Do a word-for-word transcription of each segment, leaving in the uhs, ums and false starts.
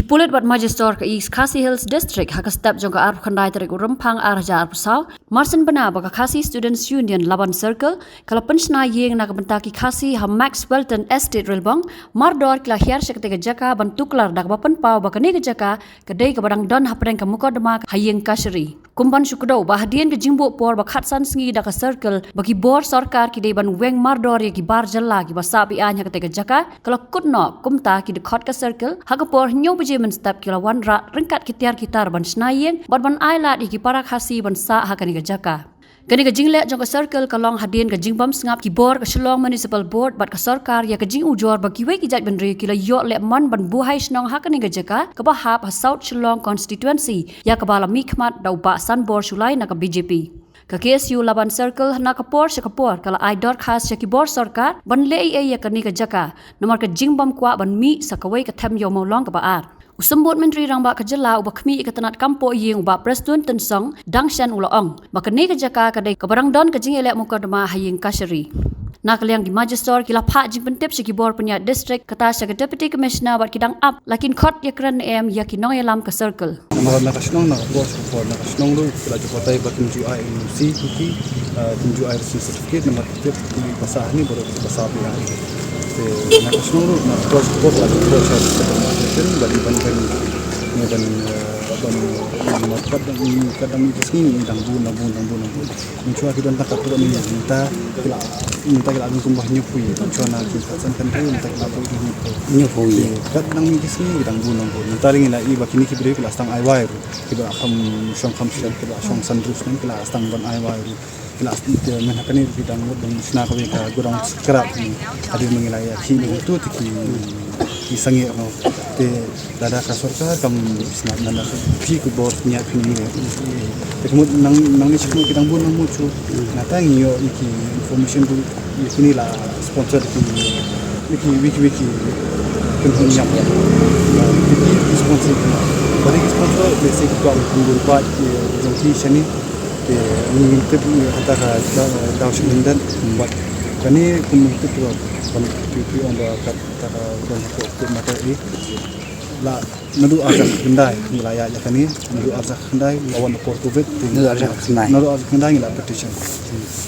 Pulit bad Magistrate ka East Khasi Hills District ha ka step jong ka arphew khyndai tarik u Rymphang ar hajar arphew saw, mar shen bna ba ka Khasi Students Union Laban Circle ka la pynshna ïing na ka bynta ki Khasi ha Max Welton Estate Rilbong, mardor ki la hiar sha katei ka jaka ban tuklar da kaba pynpaw ba kane ka jaka ka dei kaba dang don hapdeng ka mukotduma ha ïing kashari. Kum ban shu kdew ba hadien ka jingbuh por ba khatsan sngi da ka circle ba ki bor sorkar ki dei ban weng mardor ïa ki bar jylla kiba sah be-aiñ ha katei ka jaka, ka la kut noh kumta ki dkhot ka circle ha ka por hynñiew baje mynstep ki la wanrah ryngkat ki tiar ki tar ban shna ïing bad ban ailad ïa ki para Khasi ban sah ha kane ka jaka. Kane ka jingleh jong ka circle ka long hadien ka jingbymsngap ki bor ka Shillong Municipal Board bad ka sorkar ïa ka jingujor ba kiwei ki jaitbynriew ki la ïoh lehmon ban buhai shnong ha kane ka jaka kaba hap ha South Shillong Constituency, ïa kaba la mihkhmat da u Bah Sanbor Shullai na ka B J P. Ka K S U Laban Circle na ka por sha ka por ka la ai dorkhas sha ki bor sorkar ban leh ei ei ïa kane ka jaka, namar ka jingbymkwah ban mih sa kawei ka them ïoh mawlong kaba ar. U Symbud Myntri Rangbah ka jylla uba khmih ïa ka tnat kam poh ïing u Bah Prestone Tynsong dang shen u la ong ba kane ka jaka ka dei kaba dang don ka jingïaleh mukotduma ha ïing kashari. Na ka liang ki Magistrate ki la phah jingpyntip sha ki bor pynïaid district, kata sha ka Deputy Commissioner bad ki dang ap la kin khot ïakren ne em ïa ki nongïalam ka circle. Namar na ka shnong, na ka por sha ka por, na ka shnong ruh ki la ju batai ba kim ju ai N O C ïa ki, ah, kim ju ai residence certificate, namar ki tip ki ba sah hangne baroh ki ba sah bniah. Te na ka shnong ruh, na ka por sha ka por ki la ju khot sha ka station, bad ban, ban, ban, eh, ban, ban, kat dang, kat dang mih ka sngi ngi dang bun, dang bun, dang bun, dang bun. Mynshuwa ki don tang katto katne, mynta ki la, mynta ki la don kumba hynñiewphew ïing. Mynshuwa na ki khatsan kynthei, mynta ki la buh hynñiewphew. Hynñiewphew ïing. Te kat dang mih ka sngi ki dang bun, dang bun. Mynta lei ngi la ïohi ba kine ki briew ki la sdang ai wai ruh. Ki ba la kham shong kham shet, ki ba la shong san ruh snem, ki la sdang ban ai wai ruh. Ki la, te mynta kane ki dang mut ban shna kawei ka godown scrap. Hadien ba ngi la ïakhih ne hangto te ki, ki sangeh noh. Te lada ka sorkar kam sngap, lada ka phi ki bor pynïaid phi ne. Te ka mut nang, nangne sha khmat ki dang bun nang mut shuh. Nangta ngi ïoh ïa ki information ruh ïa kine la sponsor ki, ïa ki wiki wiki kynhun ñiam. Ïa ki, ki sponsor ki. Ba dei ki sponsor, lehse ki kwah ban pynbun paid ki jong ki shane. Te ngim tip ïa kata ka daw, daw sha khyndiat. Bad kane kum ngim tip ruh ban phi, phi ong ba kata ka don hapoh court matter eh. La naduh ar hajar khyndai ngi la ïaid ïa kane, naduh ar hajar khyndai ka wan ha por covid te, naduh ar hajar khyndai, naduh ar hajar khyndai ngi la petition.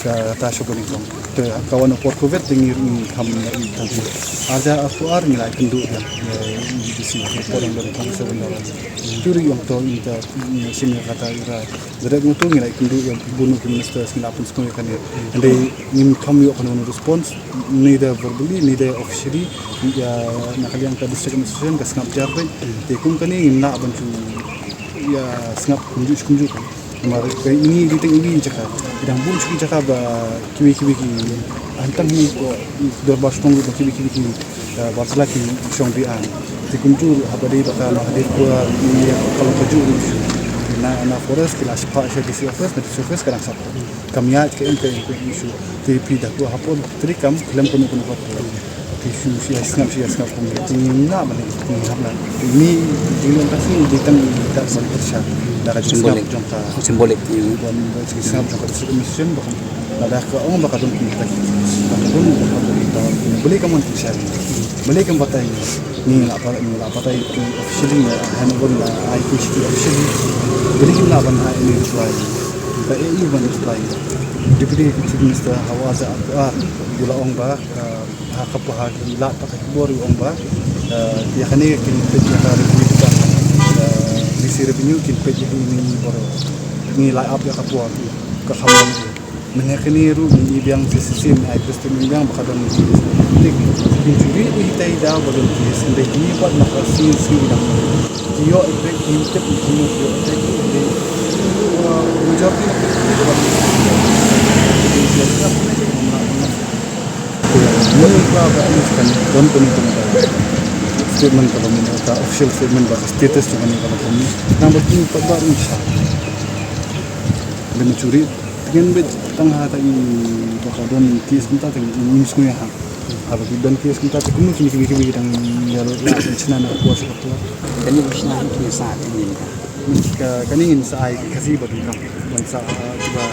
Kata sha Banyngkong. Te ka wan ha por covid te ngi, ngi kham la ïohi tang. Ar hajar arphew ar ngi la ïakynduh ïa, ïa U G B C, por ngi don tang seven dollar. Te ri ong to ngi ta, ngi shim ïa kata ïa ra. Direct ngutu ngi la ïakynduh ïa bun ki ministers, ngi la pynsngew ïa kane. Hynrei ngim kham ïoh kano kano response, neither verbally, neither officially. Ïa na ka liang ka district administration ka sngap jar beit. Te kum kane ngim lah ban shu ïa sngap kumjuh kumjuh. Namar ka ini dei tang iwei i jaka. Ki dang bun shuh ki jaka ba kiwei kiwei ki, hangtang hi ko dorbar shnong ruh ba kiwei kiwei ki, eh, bar sla ki shong biang. Te kumjuh ruh haba dei ba ka Mahadev Khuar, ïa ka long kajuh ruh. Na, na forest ki la shipha sha D C office, na D C office ka dang sap. Kam ïaid ka em ka em ka em shuh. Te phi da ko hapoh trei kam khlem kano kano ka por. Te shu shu ïa sngap, shu ïa sngap kum te ngim lah ban, ngim hap lah. Te ini jinglong ka sngi dei tang dei tang ban pyrshah. Da ka jingsngap jong ka symbolic. Ban, ban jingsngap jong ka district administration ba ka, lada ka ong ba ka don ki, ba ka don, ba ka don ki, balei kam pyrshah? Balei kam batai? Ngi la batai, ngi la batai ki officially, ngi la hand over, ngi la ai ki shi officially. Balei kim lah ban ai any reply? Ka ei ei ban reply. Deputy Chief Minister ha u ar hajar arphew ar u la ong ba, eh, ha ka por ha ki lad pathai khubor u ong ba, eh, ïa kane kin peit ïa ka revenue ka, eh, D C revenue kin peit ïa kine baroh. Ngi la ap ïa ka por ka kham long. Mynne kane ruh ngi i biang C C C, ngi ai press statement biang ba ka don case. Te kin juri u hitai da ba don case, hynrei kine pat na ka sngi sngi dang. Ki ïoh effect, ki tip ki ïoh effect, hynrei, uh, majority na ki don. Ngi ba ba at least kan don kano kano ka statement kaba mynta, official statement ba ka status jong kane kaba mynta. Namar kine pat ba ring sha. Hynrei majority Ngan bit tang ha ta i ba ka don case kumta te ngim sngew ïa ha. Haba ki don case kumta te kumno kine kiwei kiwei ki dang ïa la ban shna na ka por sha ka por. Kane ba shna ha kine sa te ngin ka. Ka, kane ngin sa ai ka Khasi ba donkam. Ban sa, ah, ba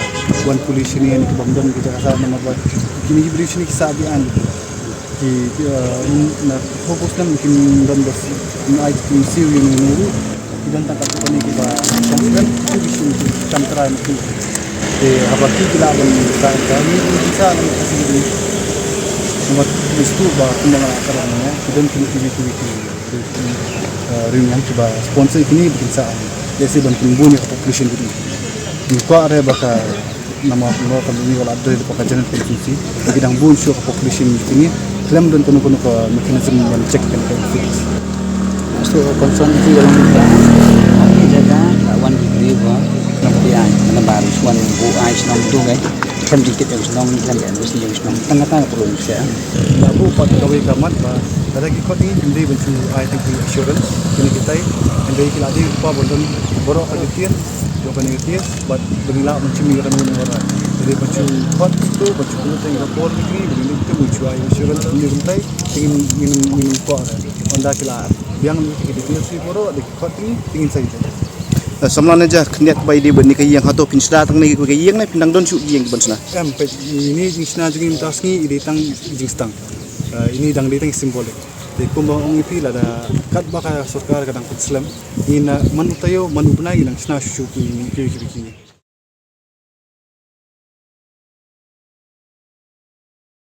wan police shane ne ki bym don ki jaka sa namar ba kine ki briew shane ki sa biang. Ki, ki, eh, na phew phew snem kim don ba s-, kim ai kim siew ïa uno uno ruh. Ki don tang katto katne kiba shong slem, ki shu sham trai ma ki. Te haba ki ki lah ban sa ka ni ki sa na ka si ni. Namar ki stu ba kumba nga la kren ne, ki don ki ki ki ki, eh, ring yang kiba sponsor kini ba kin sa. Te sa ban pynbun ïa ka population kini. Ni ko are ba ka Namar kumno ka luni wala dei da ka general constituency. Ki dang bun shuh ka population kini. Khlem don kano kano ka mechanism ban check kan ka fit. So concern ki dalam kita. Ki jaga wan degree ba. Nampi ai, nampi baru suan bu ai senang tu kan. Kan dikit yang senang, kan yang senang. Tengah-tengah perlu saya. Labu pat kawei ka mat ba. Lada ki khot ngi kim dei ban shu ai tang ki assurance kine kitai. Hynrei ki la dei ba ban don baroh ka detail, ïoh kane ka case bad ba ngi lah ban shim ïa kane ka order. Hynrei ban shu khot tu, ban shu khot tang ka por kine, ba ngi dei ban shu ai assurance kine kitai. Te ngin, ngin, ngin khot. Ynda ki la biang ïa ki detail ki baroh, da ki khot kine, te ngin sa ïa. Samla ne ja khyndiat ba i dei ban ni ka ïing, hato phin sdang tang ne ka ïing ne phin dang don shuh ïing ban sdang? Em, peit, ini jingshna jong ngi mynta sngi i dei tang jingsdang. Eh, ini dang dei tang symbolic. Te kumba ong ïa phi, lada katba ka sorkar ka dang pynslem, ngin, eh, man u taïew man u bnai ngin nang shna shuh shuh ki, ki, ki, ki.